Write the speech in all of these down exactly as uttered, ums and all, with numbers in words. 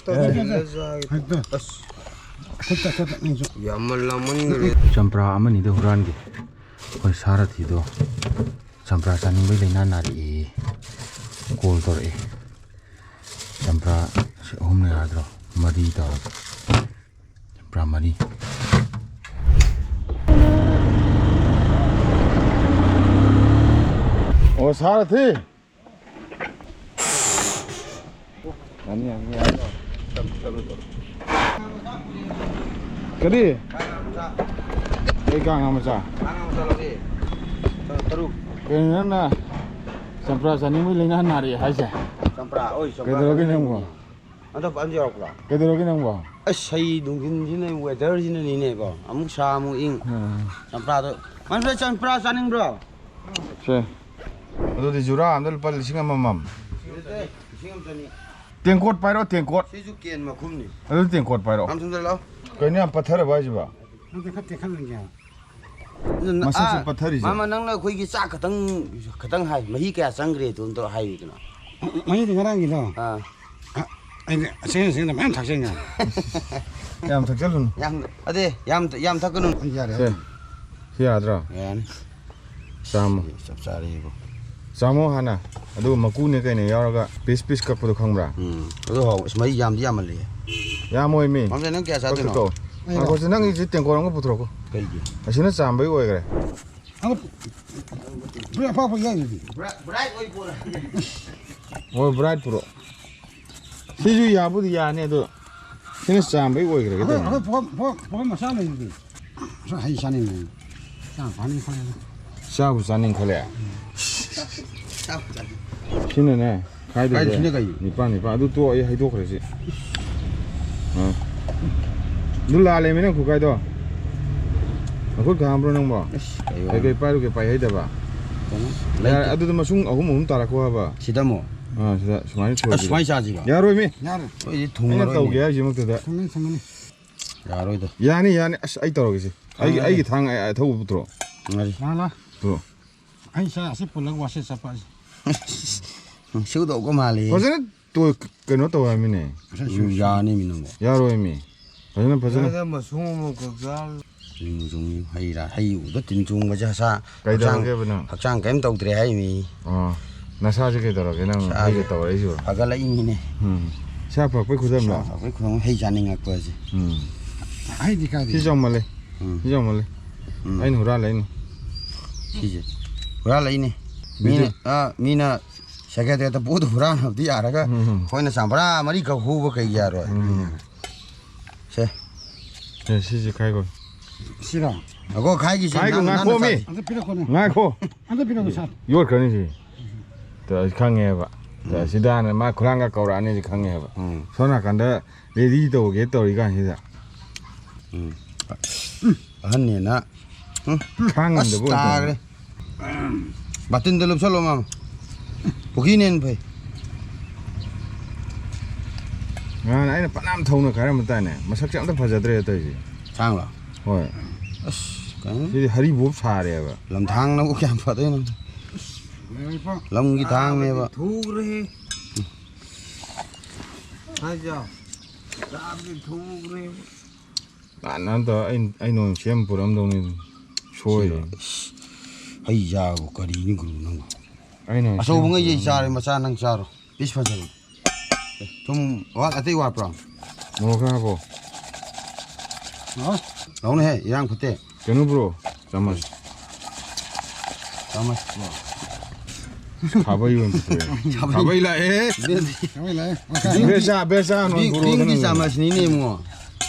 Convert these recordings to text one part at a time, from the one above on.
ꯇꯧꯁꯤꯜꯂ ꯆꯥꯒꯦ꯫ ꯍꯦꯛꯇ꯫ ꯑꯁ꯫ ꯈꯨꯠꯇ, ꯈꯨꯠꯇ, ꯅꯪꯁꯨ꯫ ꯌꯥꯝꯃꯜꯂꯝꯃꯟꯈ꯭ꯔꯦ꯫ ꯆꯝꯄ꯭ꯔꯥ ꯑꯃꯅꯤꯗ ꯍꯨꯔꯥꯟꯒꯦ꯫ ꯑꯩꯈꯣꯏ ꯁꯥꯔꯊꯤꯗꯣ ꯆꯝꯄ꯭ꯔꯥ ꯆꯥꯅꯤꯡꯕꯩ ꯂꯥꯏꯅꯥ ꯅꯥꯔꯛꯑꯦ꯫ ꯀꯣꯜ ꯇꯧꯔꯛꯑꯦ꯫ ꯆꯝꯄ꯭ꯔꯥ ꯁꯤ ꯑꯍꯨꯝꯅ ꯌꯥꯗ꯭ꯔꯣ? ꯃꯔꯤ ꯇꯧꯔꯒ꯫ ꯆꯝꯄ꯭ꯔꯥ ꯃꯔꯤ꯫ ꯑꯣ, ꯁꯥꯔꯊꯤ꯫ ꯌꯥꯅꯤ, ꯌꯥꯅꯤ, ꯌꯥꯅꯤ꯫ ꯀꯔꯤ? ꯑꯩ ꯀꯥꯡꯉꯥ ꯃꯆꯥ꯫ ꯀꯥꯡꯉꯥ ꯃꯆꯥ ꯂꯧꯒꯦ꯫ ꯇꯔꯨꯛ꯫ ꯀꯩꯅꯣ ꯅꯪꯅ ꯆꯝꯄ꯭ꯔꯥ ꯆꯥꯅꯤꯡꯕꯒꯤ ꯂꯥꯏꯅꯥ ꯅꯥꯔꯛꯑꯦ ꯍꯥꯏꯁꯦ? ꯆꯝꯄ꯭ꯔꯥ, ꯑꯣꯏ, ꯆꯝꯄ꯭ꯔꯥ ꯀꯩꯗꯧꯔꯒꯦ ꯆꯥꯅꯤꯡꯕꯒꯤ꯫ ꯅꯪꯕꯣ? ꯑꯗꯣ ꯑꯝꯇ ꯌꯧꯔꯛꯄ꯭ꯔꯣ? ꯀꯩꯗꯧꯔꯒꯦ ꯅꯪꯕꯣ? ꯑꯁ, ꯁꯩ ꯅꯨꯡꯊꯤꯟꯁꯤꯅ weatherꯁꯤꯅꯅꯤꯅꯦꯀꯣ꯫ ꯑꯃꯨꯛ ꯁꯥ, ꯑꯃꯨꯛ ꯏꯪ꯫ ꯎꯝ꯫ ꯆꯝꯄ꯭ꯔꯥꯗꯣ꯫ ꯃꯟꯁꯨ ꯆꯝꯄ꯭ꯔꯥ ꯆꯥꯅꯤꯡꯕ꯭ꯔꯣ? ꯁꯦ꯫ ꯑꯗꯨꯗꯤ ꯖꯨꯔꯥ ꯑꯝꯗ ꯂꯨꯄꯥ ꯂꯤꯁꯤꯡ ꯑꯃꯃꯝ꯫ ꯂꯤꯁꯤꯡ ꯑꯃ ꯆꯅꯤ꯫ ꯇꯦꯡꯀꯣꯠ ꯄꯥꯏꯔꯣ, ꯇꯦꯡꯀꯣꯠ꯫ ꯁꯤꯁꯨ ꯀꯦꯟ ꯃꯈꯨꯝꯅꯤ꯫ ꯑꯗꯨ ꯇꯦꯡꯀꯣꯠ ꯄꯥꯏꯔꯣ꯫ ꯌꯥꯝ ꯊꯨꯝꯖꯜꯂꯣ꯫ ꯀꯩꯅꯣ ꯌꯥꯝ ꯄꯠꯊꯔꯕ ꯍꯥꯏꯁꯤꯕꯣ? ꯅꯠꯇꯦ, ꯈꯔ ꯇꯦꯛꯈꯠꯂꯨꯒꯦ꯫ ꯃꯁꯛꯁꯦ ꯑꯥ, ꯄꯠꯊꯔꯤꯁꯦ꯫ ꯃꯥꯃ, ꯅꯪꯅ ꯑꯩꯈꯣꯏꯒꯤ ꯆꯥꯛ ꯈꯇꯪ, ꯈꯇꯪ ꯍꯥꯏ, ꯃꯍꯤ ꯀꯌꯥ ꯆꯪꯈ꯭ꯔꯦ ꯑꯗꯨ ꯑꯝꯇ ꯍꯥꯏꯌꯨꯗꯅ꯫ ꯃꯍꯤꯗꯤ ꯉꯔꯥꯡꯒꯤꯗꯣ꯫ ꯑꯥ꯫ ꯑ-, ꯑꯩꯗꯤ ꯑꯁꯦꯡ ꯑꯁꯦꯡꯕ ꯃꯌꯥꯝ ꯊꯛꯆꯩꯅ꯫ ꯌꯥꯝ ꯊꯛꯆꯜꯂꯨꯅꯨ꯫ ꯌꯥꯝ, ꯑꯗꯦ, ꯌꯥꯝ, ꯌꯥꯝ ꯊꯛꯀꯅꯨ꯫ ꯌꯥꯔꯦ꯫ ꯁꯦ꯫ ꯁꯤ ꯌꯥꯗ꯭ꯔꯣ? ꯌꯥꯔꯅꯤ꯫ ꯆꯥꯝꯃꯣ꯫ ꯆꯞ ꯆꯥꯔꯦ ꯏꯕꯣ꯫ ꯆꯥꯝꯃꯣ ꯍꯥꯟꯅ꯫ ꯑꯗꯨꯒ ꯃꯀꯨꯅꯦ ꯀꯩꯅꯦ ꯌꯥꯎꯔꯒ piece piece ꯀꯛꯄꯗꯣ ꯈꯪꯕ꯭ꯔꯥ? ꯎꯝ꯫ ꯑꯗꯨ ꯍꯥꯎ-, ꯑꯁ, ꯃꯍꯤ ꯌꯥꯝꯗꯤ ꯌꯥꯝꯃꯜꯂꯦ꯫ ꯌꯥꯝꯃꯣꯏ ꯃꯤ꯫ ꯃꯝꯖꯦ, ꯅꯪ ꯀꯌꯥ ꯆꯥꯗꯣꯏꯅꯣ? ꯀꯛꯊꯠꯀꯣ꯫ ꯑꯩꯔꯣ? ꯉꯥꯏꯈꯣ, ꯁꯤ ꯅꯪꯒꯤꯁꯤ ꯇꯦꯡꯀꯣꯠ ꯑꯃꯒ ꯄꯨꯊꯣꯔꯛꯈꯣ꯫ ꯀꯩꯒꯤ? ꯑꯁꯤꯅ ꯆꯥꯝꯕꯩ ꯑꯣꯏꯈ꯭ꯔꯦ꯫ ꯑꯗꯣ ꯕ꯭ꯔꯦꯗ ꯑꯄꯥꯛꯄ ꯌꯥꯏꯗꯨꯗꯤ꯫ ꯕ꯭ꯔꯥꯏꯠ, ꯕ꯭ꯔꯥꯏꯠ ꯑꯣꯏ ꯄꯣꯔꯛꯑꯒꯦ꯫ ꯍꯣꯏ, ꯕ꯭ꯔꯥꯏꯠ ꯄꯨꯔꯛꯑꯣ꯫ ꯁꯤꯁꯨ ꯌꯥꯕꯨꯗꯤ ꯌꯥꯅꯤ, ꯑꯗꯣ ꯁꯤꯅ ꯆꯥꯝꯕꯩ ꯑꯣꯏꯈ꯭ꯔꯒꯦ ꯑꯩꯈꯣꯏ, ꯇꯧꯕꯅꯤ꯫ ꯑꯩꯈꯣꯏ ꯄꯣꯝ, ꯄꯣꯝ, ꯄꯣꯝ ꯃꯆꯥ ꯂꯩꯗꯨꯗꯤ꯫ ꯍꯩ ꯆꯥꯅꯤꯡꯉꯦ꯫ ꯆꯥ ꯐꯥꯅꯤꯡ ꯈꯜꯂꯦ꯫ ꯆꯥꯕꯨ ꯆꯥꯅꯤꯡ ꯈꯜꯂꯦ꯫ ꯆꯥꯕꯨ ꯆꯥꯅꯤꯡ꯫ ꯁꯤꯅꯅꯦ, ꯈꯥꯏꯗꯣꯏꯁꯦ꯫ ꯀꯥꯏꯗ ꯁꯤꯅ ꯀꯩ? ꯅꯤꯄꯥꯟ, ꯅꯤꯄꯥꯟ꯫ ꯑꯗꯨ ꯇꯣ, ꯑꯩ ꯍꯩꯗꯣꯛꯈ꯭ꯔꯦ ꯁꯤ꯫ ꯑꯥ꯫ ꯑꯗꯨ ꯂꯥꯜꯂꯦꯃꯤ ꯅꯪ ꯈꯨꯀꯥꯏꯗꯣ꯫ ꯅꯈꯨꯠ ꯈꯥꯝꯕ꯭ꯔꯣ ꯅꯪꯕꯣ? ꯑꯁ, ꯀꯩ ꯀꯩ ꯋꯥꯅꯣ? ꯀꯩ ꯄꯥꯏꯔꯨꯒꯦ, ꯄꯥꯏ ꯍꯩꯗꯕ? ꯀꯩꯅꯣ? ꯌꯥꯔꯦ, ꯂꯩꯇꯦ꯫ ꯑꯗꯨꯗ ꯃꯁꯨꯡ ꯑꯍꯨꯝ ꯑꯍꯨꯝ ꯇꯥꯔꯛꯈꯣ ꯍꯥꯏꯕ꯫ ꯁꯤꯗ ꯑꯃꯨꯛ꯫ ꯑꯥ, ꯁꯤꯗ ꯁꯨꯃꯥꯏꯅ ꯑꯁ, ꯁꯣꯏꯈꯤꯕ꯫ ꯁꯨꯃꯥꯏꯅ ꯆꯥꯁꯤꯕ? ꯌꯥꯔꯣꯏꯃꯤ꯫ ꯌꯥꯔꯣꯏ꯫ ꯑꯩꯈꯣꯏꯗꯤ ꯑꯩꯅ ꯊꯨꯡꯉꯔꯣꯏꯅꯦ꯫ ꯇꯧꯒꯦ ꯍꯥꯏꯁꯤꯃꯛꯇꯗ꯫ ꯊꯨꯡꯉꯅꯤ, ꯊꯨꯡꯉꯅꯤ꯫ ꯌꯥꯔꯣꯏꯗ꯫ ꯌꯥꯅꯤ, ꯌꯥꯅꯤ꯫ ꯑꯁ, ꯑꯩ ꯇꯧꯔꯒꯦꯁꯦ꯫ ꯑꯩꯒꯤ, ꯑꯥ, ꯑꯩꯒꯤ ꯊꯥꯡ ꯑ-, ꯑꯊꯧꯕ ꯄꯨꯊꯣꯔꯛꯑꯣ꯫ ꯉꯥꯏ꯫ ꯂꯥ, ꯂꯥ꯫ ꯄꯨꯊꯣꯔꯛꯑꯣ꯫ ꯑꯩ ꯆꯥ ꯑꯁꯤ ꯄꯨꯜꯂꯒ ꯋꯥꯁꯦ ꯆꯠꯄ ꯑꯁꯤ꯫ ꯁꯨꯗꯧꯒ ꯃꯥꯜꯂꯤ꯫ ꯐꯖꯅ ꯇꯣꯏ ꯀꯩꯅꯣ ꯇꯧ ꯍꯥꯏꯃꯤꯅꯦ꯫ ꯎꯝ, ꯌꯥꯅꯤ ꯃꯤ ꯅꯪꯕꯣ꯫ ꯌꯥꯔꯣꯏꯃꯤ꯫ ꯐꯖꯅ, ꯐꯖꯅ꯫ ꯌꯥꯗ ꯃꯁꯨꯡ ꯑꯃꯈꯛ ꯆꯥꯔ꯫ ꯇꯤꯟ ꯆꯣꯡꯉꯤ, ꯍꯩ ꯔꯥ, ꯍꯩ ꯎꯕꯗ ꯇꯤꯟ ꯆꯣꯡꯕꯁꯦ ꯍꯛꯆꯥꯡ, ꯀꯩꯗꯧꯔꯒꯦꯕ ꯅꯪ? ꯍꯛꯆꯥꯡ ꯀꯩꯝ ꯇꯧꯗ꯭ꯔꯦ ꯍꯥꯏꯃꯤ꯫ ꯑꯣ, ꯅꯁꯥꯁꯦ ꯀꯩꯗꯧꯔꯒꯦ ꯅꯪ ꯏꯁꯥꯁꯦ ꯍꯩꯒ ꯇꯧꯔꯛꯏꯁꯤꯕꯣ? ꯐꯒꯠꯂꯛꯏꯃꯤꯅꯦ꯫ ꯎꯝ꯫ ꯏꯁꯥ ꯐꯔꯛꯄꯩ ꯈꯨꯗꯝꯂꯣ? ꯏꯁꯥ ꯐꯔꯛꯄꯩ ꯈꯨꯗꯝ, ꯍꯩ ꯆꯥꯅꯤꯡꯉꯛꯄꯁꯦ꯫ ꯎꯝ꯫ ꯍꯩꯗꯤ ꯀꯥꯏꯗꯩ? ꯁꯤ ꯆꯥꯎꯃꯜꯂꯦ꯫ ꯎꯝ꯫ ꯁꯤ ꯆꯥꯎꯃꯜꯂꯦ꯫ ꯎꯝ꯫ ꯑꯩꯅ ꯍꯨꯔꯥꯜꯂꯛꯏꯅꯤ꯫ ꯁꯤꯁꯦ ꯍꯨꯔꯥꯜꯂꯛꯏꯅꯦ꯫ ꯕꯤꯖꯨ꯫ ꯃꯤꯅ, ꯑ, ꯃꯤꯅ ꯁꯦꯀ꯭ꯔꯦꯇꯔꯤꯌꯦꯠꯇ ꯄꯣꯠꯇꯣ ꯍꯨꯔꯥꯟꯅꯕꯗꯤ ꯌꯥꯔꯒ, ꯎꯝ꯫ ꯑꯩꯈꯣꯏꯅ ꯆꯝꯄ꯭ꯔꯥ ꯃꯔꯤꯈꯛ ꯍꯨꯕ ꯀꯩꯒꯤ ꯌꯥꯔꯣꯏ? ꯎꯝ꯫ ꯁꯦ꯫ ꯁꯦ, ꯁꯤꯁꯦ ꯈꯥꯏꯈꯣ꯫ ꯁꯤꯔꯣ? ꯑꯒꯣ, ꯈꯥꯏꯈꯤꯁꯦ, ꯈꯥꯏꯈꯣ, ꯅꯪ, ꯅꯪꯅ ꯉꯥꯏꯈꯣꯃꯤ꯫ ꯆꯥꯁꯤ꯫ ꯑꯝꯇ ꯄꯤꯔꯛꯈꯣꯅꯦ꯫ ꯉꯥꯏꯈꯣ꯫ ꯑꯝꯇ ꯄꯤꯔꯛꯈꯣ, ꯁꯥꯔ꯫ ꯌꯣꯠꯈ꯭ꯔꯅꯤ ꯁꯤ꯫ ꯇ-, ꯑꯩ ꯈꯪꯉꯦꯕ꯫ ꯇ-, ꯎꯝ꯫ ꯁꯤꯗꯥꯅ ꯃꯥ ꯈꯨꯂꯥꯡꯒ ꯀꯧꯔꯛꯑꯅꯤꯁꯤ ꯈꯪꯉꯦꯕ꯫ ꯎꯝ꯫ ꯁꯣꯝ ꯅꯥꯀꯟꯗ ꯔꯦꯗꯤ ꯇꯧꯒꯦ ꯇꯧꯔꯤ ꯀꯥꯟꯁꯤꯗ꯫ ꯎꯝ꯫ ꯑꯍꯟꯅꯦꯅ꯫ ꯎꯝ꯫ ꯈꯥꯡ ꯑꯁ, ꯉꯝꯗꯕ ꯑꯣꯏꯅ ꯇꯧꯔꯦ꯫ ꯇꯥꯈ꯭ꯔꯦ꯫ ꯕꯥꯇꯤꯟꯗ ꯂꯨꯞꯁꯜꯂꯣ, ꯃꯥꯃ꯫ ꯄꯨꯈ꯭ꯔꯤꯅ ꯍꯦꯟꯅ ꯐꯩ꯫ ꯉꯍꯥꯟ ꯑꯩꯅ ꯐꯅꯌꯥꯝ ꯊꯧꯅ ꯈꯥꯏꯔꯝꯕ ꯇꯥꯏꯅꯦ꯫ ꯃꯁꯛꯁꯦ ꯑꯝꯇ ꯐꯖꯗ꯭ꯔꯦ ꯇꯧꯔꯤꯁꯦ꯫ ꯊꯥꯡꯂꯣ? ꯍꯣꯏ꯫ ꯑꯁ, ꯀꯩꯅꯣ? ꯁꯤꯗꯤ ꯍꯔꯤꯕꯣꯞ ꯁꯥꯔꯦꯕ꯫ ꯂꯝꯊꯥꯡꯅꯕꯨ ꯀꯌꯥꯝ ꯐꯗꯣꯏꯅꯣ? ꯂꯝꯒꯤ ꯊꯥꯡꯅꯦꯕ꯫ ꯊꯨꯈ꯭ꯔꯦꯍꯦ꯫ ꯍꯥꯏꯖꯥꯎ꯫ ꯆꯥꯕꯗꯤ ꯊꯨꯈ꯭ꯔꯦ꯫ ꯅꯍꯥꯟ ꯅꯍꯥꯟ ꯇꯧꯔ ꯑꯩ, ꯑꯩꯅ ꯑꯣꯏꯅ ꯁꯦꯝ ꯄꯨꯔꯛꯑꯝꯗꯧꯅꯤ꯫ ꯁꯣꯏꯔꯦ꯫ ꯁꯤꯔꯣ? ꯏꯁ, ꯍꯩ ꯆꯥꯕꯨ ꯀꯔꯤꯅꯤ ꯒꯨꯔꯨ ꯅꯪꯕꯨ? ꯑꯩꯅ ꯑꯣꯏꯅ ꯑꯆꯧꯕ ꯁꯦꯝ ꯉꯩꯁꯦ ꯑꯩ ꯄꯨꯔꯛꯑꯝꯗꯧꯅꯤ꯫ ꯆꯥꯔꯦ, ꯃꯆꯥ ꯅꯪ ꯆꯥꯔꯣ꯫ ꯄꯤꯁ ꯐꯖꯕ꯫ ꯑꯦ, ꯊꯨꯝ ꯋꯥꯠ-, ꯑꯇꯩ ꯋꯥꯠꯄ꯭ꯔꯣ? ꯃꯣꯔꯣꯛ ꯈꯔ ꯍꯥꯞꯄꯣ꯫ ꯍꯥ? ꯂꯧꯅꯦꯍꯦ, ꯏꯔꯥꯡ ꯐꯠꯇꯦ꯫ ꯀꯩꯅꯣ ꯄꯨꯔꯛꯑꯣ, ꯆꯥꯃꯁ꯫ ꯆꯥꯃꯁ ꯄꯨꯔꯛꯑꯣ꯫ ꯈꯥꯕꯩ ꯑꯣꯏꯅ ꯄꯨꯊꯣꯛꯑꯦ꯫ ꯈꯥꯕꯩ꯫ ꯈꯥꯕꯩ ꯂꯥꯛꯑꯦ꯫ ꯈꯥꯕꯩ ꯂꯥꯛꯑꯦ꯫ ꯕꯦꯁꯥ, ꯕꯦꯁꯥ ꯅꯣꯏ ꯕꯤꯝ-, ꯄꯨꯔꯛꯑꯣ ꯕꯤꯝꯒꯤ ꯀꯩꯅꯣ꯫ ꯆꯥꯃꯁꯅꯤꯅꯦ ꯏꯕꯨꯡꯉꯣ꯫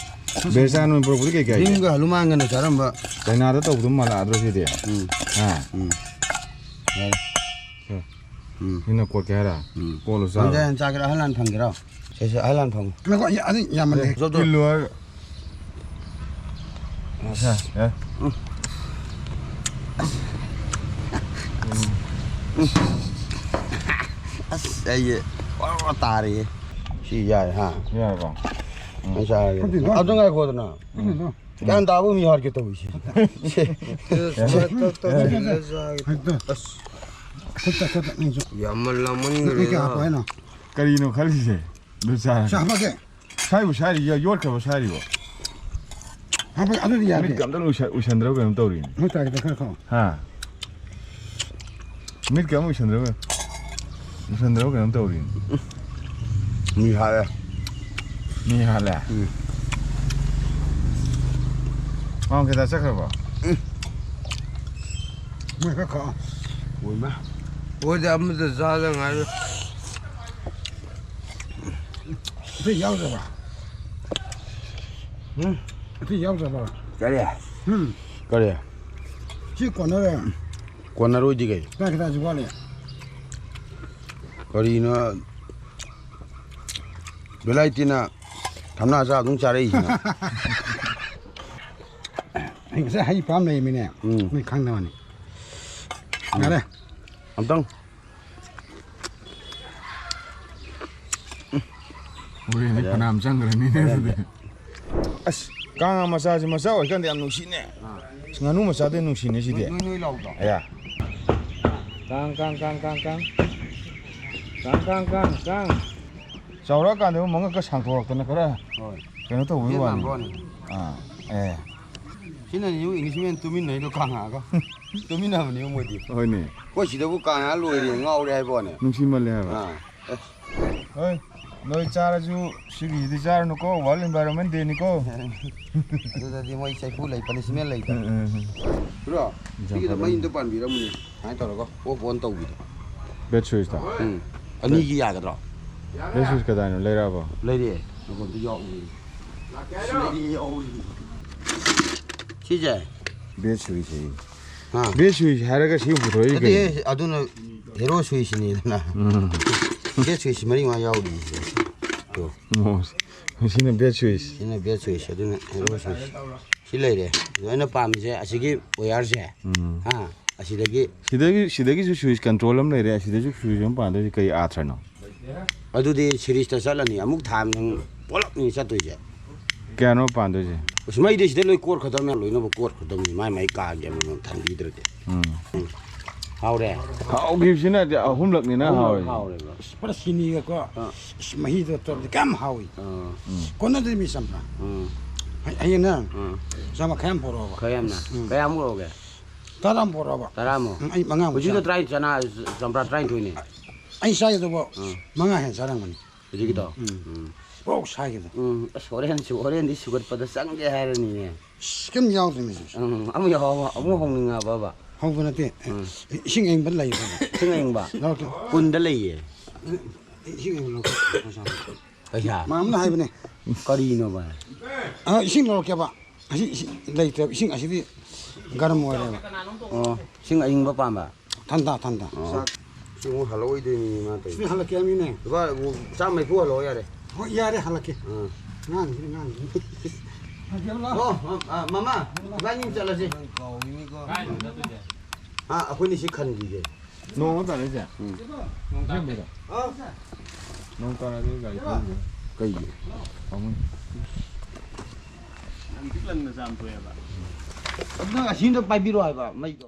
ꯕꯦꯁꯥ ꯅꯣꯏ ꯄꯨꯔꯛꯄꯗꯤ ꯀꯩ ꯀꯥꯏꯒꯦ? ꯕꯤꯝꯒ ꯍꯂꯨꯃꯥꯟꯒꯅ ꯆꯥꯔꯝꯕ꯫ ꯆꯥꯏꯅꯥꯗ ꯇꯧꯕꯗꯨ ꯃꯥꯜꯂꯛꯑꯗ꯭ꯔꯣ ꯁꯤꯗꯤ? ꯎꯝ꯫ ꯍꯥ? ꯎꯝ꯫ ꯁꯦ꯫ ꯎꯝ꯫ ꯃꯤꯅ ꯀꯣꯠꯀꯦ ꯍꯥꯏꯔ? ꯎꯝ꯫ ꯀꯣꯠꯂꯨ ꯆꯥꯔꯣ꯫ ꯍꯟꯖꯥ ꯍꯟ ꯆꯥꯒꯦꯔꯥ? ꯑꯍꯜ ꯍꯟ ꯐꯪꯒꯦꯔꯣ? ꯁꯦ, ꯁꯦ, ꯑꯍꯜ ꯍꯟ ꯐꯪꯉꯨ꯫ ꯉꯥꯏꯈꯣ, ꯑꯩ ꯑꯗꯨ ꯌꯥꯝꯃꯜꯂꯦ꯫ Job job. ꯊꯤꯜꯂꯨ ꯍꯥꯏꯔꯒ꯫ ꯁꯦ, ꯁꯦ꯫ ꯎꯝ꯫ ꯑꯁ, ꯑꯩꯁꯦ ꯋꯥ ꯋꯥ ꯇꯥꯔꯦꯍꯦ꯫ ꯁꯤ ꯌꯥꯔꯦ, ꯍꯥ? ꯌꯥꯔꯕꯣ? ꯎꯝ꯫ ꯑꯩ ꯆꯥꯔꯒꯦ꯫ ꯈꯪꯗꯦꯗ꯫ ꯑꯗꯨ ꯉꯥꯏꯈꯣꯗꯅ꯫ ꯈꯪꯗꯦꯗ꯫ ꯒ꯭ꯌꯥꯟ ꯇꯥꯕ ꯑꯃ ꯌꯥꯎꯔꯒꯦ ꯇꯧꯔꯤꯁꯦ꯫ ꯁꯦ꯫ ꯍꯦꯛꯇ, ꯍꯦꯛꯇ꯫ ꯈꯨꯠꯇ, ꯈꯨꯠꯇ, ꯅꯪꯁꯨ꯫ ꯌꯥꯝꯃꯜꯂꯝꯃꯟꯈ꯭ꯔꯦꯗ꯫ ꯀꯌꯥ ꯍꯥꯞꯄꯣ ꯍꯥꯏꯅꯣ? ꯀꯔꯤꯅꯣ ꯈꯜꯂꯤꯁꯦ? ꯑꯗꯨ ꯆꯥꯔꯒ꯫ ꯁꯤ ꯍꯥꯄꯛꯀꯦ꯫ ꯁꯥꯏꯕꯨ ꯁꯥꯏꯔꯤ, ꯌꯣ-, ꯌꯣꯠꯈ꯭ꯔꯕ ꯁꯥꯏꯔꯤꯕꯣ? ꯍꯥꯄꯛ-, ꯑꯗꯨꯗꯤ ꯌꯥꯗꯦ꯫ ꯃꯤꯠꯀ ꯑꯝꯇ ꯎꯏꯁ-, ꯎꯏꯁꯟꯗ꯭ꯔꯕ ꯀꯩꯅꯣꯝ ꯇꯧꯔꯤꯅꯦ꯫ ꯃꯣꯏ ꯇꯥꯔꯒꯦꯠꯇ ꯈꯔ ꯈꯥꯛꯑꯣ꯫ ꯍꯥ? ꯃꯤꯠꯀ ꯑꯝ ꯎꯏꯁꯟꯗ꯭ꯔꯕ, ꯎꯏꯁꯟꯗ꯭ꯔꯕ ꯀꯩꯅꯣꯝ ꯇꯧꯔꯤꯅꯦ꯫ ꯃꯤ ꯍꯥꯠꯂꯦ꯫ ꯃꯤ ꯍꯥꯠꯂꯦ? ꯎꯝ꯫ ꯃꯥꯡ ꯀꯩꯗ ꯆꯠꯈ꯭ꯔꯕꯣ? ꯎꯝ꯫ ꯃꯣꯏ ꯈꯔ ꯈꯥꯛꯑꯣ꯫ ꯑꯣꯏꯃ꯫ ꯑꯣꯏꯗ ꯑꯃꯗ ꯆꯥꯗ ꯉꯥꯏꯔꯦ꯫ ꯑꯇꯩ ꯌꯥꯎꯗ꯭ꯔꯕ? ꯎꯝ? ꯑꯇꯩ ꯌꯥꯎꯗ꯭ꯔꯕ? ꯀꯔꯤ? ꯎꯝ꯫ ꯀꯔꯤ? ꯁꯤ ꯀꯣꯟꯅꯔꯦ꯫ ꯀꯣꯟꯅꯔꯣꯏꯗꯤ ꯀꯩ? ꯀꯗꯥꯏ ꯀꯗꯥꯏꯁꯨ ꯋꯥꯠꯂꯤ? ꯀꯔꯤꯅꯣ? ꯚꯦꯂꯥꯏꯇꯤꯅ ꯊꯝꯅꯥ ꯆꯥ ꯑꯗꯨꯝ ꯆꯥꯔꯛꯏꯁꯤꯅ꯫ ꯑꯩ ꯉꯁꯥꯏ ꯍꯩ ꯄꯥꯝ ꯂꯩꯔꯝꯃꯤꯅꯦ꯫ ꯎꯝ꯫ ꯅꯣꯏ ꯈꯪꯗꯕꯅꯤ꯫ ꯎꯝ꯫ ꯌꯥꯔꯦ꯫ ꯑꯝꯇꯪ꯫ ꯍꯣꯔꯦꯟꯗꯤ ꯐꯖꯔꯦ꯫ ꯐꯅꯌꯥꯝ ꯆꯪꯈ꯭ꯔꯅꯤꯅꯦ ꯑꯗꯨꯗꯤ꯫ ꯑꯁ, ꯀꯥꯡꯉꯥ ꯃꯆꯥꯁꯦ ꯃꯆꯥ ꯑꯣꯏꯔꯀꯥꯟꯗ ꯌꯥꯝ ꯅꯨꯡꯁꯤꯅꯦ꯫ ꯑꯥ꯫ ꯑꯁ, ꯉꯥꯅꯨ ꯃꯆꯥꯗꯩ ꯅꯨꯡꯁꯤꯅꯦ ꯁꯤꯗꯤ꯫ ꯅꯣꯏ, ꯅꯣꯏ ꯂꯥꯎꯗ꯭ꯔꯣ? ꯑꯌꯥ꯫ ꯀꯥꯡ, ꯀꯥꯡ, ꯀꯥꯡ, ꯀꯥꯡ, ꯀꯥꯡ꯫ ꯀꯥꯡ, ꯀꯥꯡ, ꯀꯥꯡ, ꯀꯥꯡ꯫ ꯆꯥꯎꯔꯛꯑꯀꯥꯟꯗ ꯃꯉꯛꯀ ꯁꯥꯡꯊꯣꯔꯛꯇꯅ ꯈꯔ ꯍꯣꯏ꯫ ꯀꯩꯅꯣ ꯇꯧꯕꯒꯤ ꯌꯦꯠ ꯋꯥꯅꯤ꯫ ꯃꯥꯟꯕ ꯋꯥꯅꯤ꯫ ꯑꯥ, ꯑꯦ꯫ ꯁꯤꯅꯅꯤꯕꯨ ꯏꯪꯂꯤꯁꯃꯦꯟ ꯇꯨꯃꯤꯟꯅꯩꯗꯣ ꯀꯥꯡꯉꯥꯒ꯫ ꯇꯨꯃꯤꯟꯅꯕꯅꯦꯕ ꯃꯣꯏꯗꯤ꯫ ꯍꯣꯏꯅꯦ꯫ ꯑꯩꯈꯣꯏ ꯁꯤꯗꯕꯨ ꯀꯥꯡꯉꯥ ꯂꯣꯏꯔꯦ ꯉꯥꯎꯔꯦ ꯍꯥꯏꯕ ꯋꯥꯅꯦ꯫ ꯅꯨꯡꯁꯤꯃꯜꯂꯦ ꯍꯥꯏꯕ꯫ ꯑꯥ꯫ ꯑꯦ꯫ ꯍꯣꯏ, ꯅꯣꯏ ꯆꯥꯔꯁꯨ ꯁꯤꯒꯤꯁꯤꯗꯤ ꯆꯥꯔꯅꯨꯀꯣ, World Environment Day ꯅꯤꯀꯣ꯫ ꯑꯗꯨꯗꯗꯤ ꯃꯣꯏ ꯆꯩꯐꯨ ꯂꯩ, punishment ꯂꯩꯇ꯫ ꯎꯝ, ꯎꯝ, ꯎꯝ꯫ ꯕ꯭ꯔꯣ, ꯌꯥꯝ ꯁꯤꯒꯤꯗ ꯐꯖꯩ꯫ ꯃꯩ ꯑꯝꯇ ꯄꯥꯟꯕꯤꯔꯝꯃꯨꯅꯦ꯫ ꯁꯨꯃꯥꯏꯅ ꯇꯧꯔꯒ off on ꯇꯧꯕꯤꯗꯣ꯫ Bed switch ꯇꯣ? ꯎꯝ꯫ ꯑꯅꯤꯒꯤ ꯌꯥꯒꯗ꯭ꯔꯣ? Bed switch ꯀꯗꯥꯏꯅꯣ? ꯂꯩꯔꯛꯑꯕꯣ? ꯂꯩꯔꯦ꯫ ꯅꯈꯣꯟꯗꯣ ꯌꯥꯎꯔꯤ꯫ ꯁꯤꯗꯤ ꯌꯥꯎꯔꯤ꯫ ꯁꯤꯁꯦ? Bed switch ꯍꯥꯏꯌꯦ꯫ ꯍꯥ? Bed switch ꯍꯥꯏꯔꯒ ꯁꯤ ꯑꯃꯨꯛ ꯄꯨꯊꯣꯔꯛꯏ ꯀꯩꯅꯣ? ꯅꯠꯇꯦꯍꯦ, ꯑꯗꯨꯅ hero switch ꯅꯤꯗꯅ꯫ ꯎꯝ꯫ Bed switch ꯃꯔꯤ ꯃꯉꯥ ꯌꯥꯎꯔꯤ ꯁꯤꯗ꯫ ꯇꯣ꯫ ꯑꯣ, ꯁꯤꯅ bed switch꯫ ꯁꯤꯅ bed switch, ꯑꯗꯨꯅ hero switch꯫ ꯁꯤ ꯂꯩꯔꯦ꯫ ꯑꯗꯣ ꯑꯩꯅ ꯄꯥꯝꯃꯤꯁꯦ ꯑꯁꯤꯒꯤ wireꯁꯦ꯫ ꯎꯝ꯫ ꯍꯥ? ꯑꯁꯤꯗꯒꯤ ꯁꯤꯗꯒꯤ, ꯁꯤꯗꯒꯤꯁꯨ switch control ꯑꯃ ꯂꯩꯔꯦ, ꯑꯁꯤꯗꯁꯨ switch ꯑꯃ ꯄꯥꯟꯗꯣꯏꯁꯦ ꯀꯩ ꯑꯥꯊ꯭ꯔꯅꯣ? ꯑꯗꯨꯗꯤ series ꯇ ꯆꯠꯂꯅꯤ, ꯑꯃꯨꯛ ꯊꯥ ꯑꯃ ꯄꯨꯂꯞꯅꯤ ꯆꯠꯇꯣꯏꯁꯦ꯫ ꯀꯌꯥꯅꯣ ꯄꯥꯟꯗꯣꯏꯁꯦ? ꯑꯁ, ꯃꯩꯗꯤ ꯁꯤꯗ ꯂꯣꯏ ꯀꯣꯠꯈ꯭ꯔꯗꯕꯅꯦ, ꯂꯣꯏꯅꯃꯛ ꯀꯣꯠꯈ꯭ꯔꯗꯕꯅꯤ, ꯃꯥꯏ ꯃꯥꯏ ꯀꯥꯒꯤ ꯑꯃꯃꯝ ꯊꯝꯕꯤꯗ꯭ꯔꯗꯤ꯫ ꯎꯝ꯫ ꯎꯝ꯫ ꯍꯥꯎꯔꯦ꯫ ꯍꯥꯎꯈꯤꯕꯁꯤꯅꯗꯤ ꯑꯍꯨꯝꯂꯛꯅꯤꯅ ꯍꯥꯎꯔꯦ꯫ ꯍꯥꯎꯔꯦꯕ꯫ ꯄꯨꯔꯥ ꯁꯤꯅꯤꯒꯀꯣ꯫ ꯑꯥ꯫ ꯏꯁ, ꯃꯍꯤꯗꯣ ꯇꯧꯔꯗꯤ ꯀꯌꯥꯝ ꯍꯥꯎꯏ꯫ ꯑꯥ꯫ ꯀꯣꯟꯅꯗꯦ ꯃꯤ ꯆꯝꯄ꯭ꯔꯥ꯫ ꯎꯝ꯫ ꯍ- ꯍꯌꯦꯡꯅꯦ꯫ ꯎꯝ꯫ ꯆꯥꯝꯃ ꯈꯔ ꯌꯥꯝ ꯄꯣꯔꯛꯑꯣꯕ꯫ ꯈꯔ ꯌꯥꯝꯅ꯫ ꯎꯝ꯫ ꯀꯌꯥꯃꯨꯛ ꯂꯧꯔꯒꯦ? ꯇꯔꯥ ꯑꯃ ꯄꯣꯔꯛꯑꯣꯕ꯫ ꯇꯔꯥꯃꯨꯛ꯫ ꯎꯝ, ꯑꯩ ꯃꯉꯥꯃꯨꯛ ꯍꯧꯖꯤꯛꯇꯣ ꯆꯥ- ꯇꯔꯥ ꯆꯅꯥ ꯆꯝꯄ꯭ꯔꯥ ꯇꯔꯥꯅꯤꯊꯣꯏꯅꯦ꯫ ꯑꯩ ꯆꯥꯒꯗꯧꯕ ꯎꯝ꯫ ꯃꯉꯥ ꯍꯦꯟꯅ ꯆꯥꯔꯝꯒꯅꯤ꯫ ꯍꯧꯖꯤꯛꯀꯤꯗꯣ꯫ ꯎꯝ꯫ ꯎꯝ꯫ ꯄ꯭ꯔꯣꯛ ꯁꯥꯏꯒꯗꯣ꯫ ꯎꯝ꯫ ꯑꯁ ꯍꯣꯔꯦꯟꯁꯨ ꯍꯣꯔꯦꯟꯗꯤ ꯁꯨꯒꯠꯄꯗ ꯆꯪꯒꯦ ꯍꯥꯏꯔꯅꯤꯅꯦ꯫ ꯑꯁ, ꯀꯩꯝ ꯌꯥꯎꯗ꯭ꯔꯦ ꯃꯤꯁꯦ꯫ ꯎꯝ꯫ ꯑꯃꯨꯛ ꯌꯥꯎꯕ ꯑꯃꯨꯛ ꯍꯧꯅꯤꯡꯉꯕꯕ꯫ ꯍꯧꯕ ꯅꯠꯇꯦ꯫ ꯎꯝ꯫ ꯏꯁꯤꯡ ꯑꯌꯤꯡꯕ ꯂꯩꯕ꯭ꯔꯥ? ꯏꯁꯤꯡ ꯑꯌꯤꯡꯕ꯫ ꯂꯧꯔꯛꯀꯦ꯫ ꯀꯨꯟꯗ ꯂꯩꯌꯦ꯫ ꯏꯁꯤꯡ ꯑꯌꯤꯡꯕ ꯂꯧꯔꯛꯀꯦ꯫ ꯄꯩꯁꯥ꯫ ꯃꯥꯝꯅ ꯍꯥꯏꯕꯅꯦ꯫ ꯀꯔꯤꯅꯣꯕ? ꯑ, ꯏꯁꯤꯡ ꯂꯧꯔꯛꯀꯦꯕ꯫ ꯑꯁꯤ ꯏꯁꯤꯡ ꯂꯩꯇ꯭ꯔꯦꯕ꯫ ꯏꯁꯤꯡ ꯑꯁꯤꯗꯤ ꯒꯔꯝ ꯑꯣꯏꯔꯦꯕ꯫ ꯑꯣ꯫ ꯏꯁꯤꯡ ꯑꯌꯤꯡꯕ ꯄꯥꯝꯕ꯫ ꯊꯟꯗꯥ, ꯊꯟꯗꯥ꯫ ꯑꯣ꯫ ꯁꯤ ꯑꯃꯨꯛ ꯍꯜꯂꯛꯑꯣꯏꯗꯣꯏꯅꯤ ꯃꯥ ꯇꯧꯔꯤꯁꯦ꯫ ꯁꯤꯗꯤ ꯍꯜꯂꯛꯀꯦ ꯍꯥꯏꯕꯅꯤꯅꯦ꯫ ꯂꯨꯄꯥ ꯆꯥꯝꯃ ꯃꯔꯤꯐꯨ ꯍꯜꯂꯛꯑꯣ ꯌꯥꯔꯦ꯫ ꯍꯣꯏ, ꯌꯥꯔꯦ, ꯍꯜꯂꯛꯀꯦ꯫ ꯑꯥ꯫ ꯉꯥꯡꯁꯤꯅꯤ, ꯉꯥꯡꯁꯤꯅꯤ꯫ ꯍꯜꯂꯛꯀꯦꯕ, ꯂꯥꯛꯑꯣ꯫ ꯑꯣ꯫ ꯑ, ꯑ, ꯃꯃꯥ, ꯏꯕꯥꯅꯤ ꯆꯠꯂꯁꯤ꯫ ꯑꯥ, ꯑꯩꯈꯣꯏꯅꯤ ꯁꯤ ꯈꯟꯈꯤꯒꯦ꯫ ꯅꯣꯡꯃ ꯇꯥꯔꯛꯏꯁꯦ꯫ ꯎꯝ꯫ ꯅꯣꯡ ꯇꯥꯔꯛꯑꯗꯤ ꯒꯥꯔꯤ ꯊꯧꯕ꯫ ꯀꯩꯒꯤ? ꯄꯥꯝꯃꯨꯏ꯫ ꯅꯪ ꯑꯁꯤꯝꯇ ꯄꯥꯏꯕꯤꯔꯣ ꯍꯥꯏꯕ ꯃꯩꯗꯣ꯫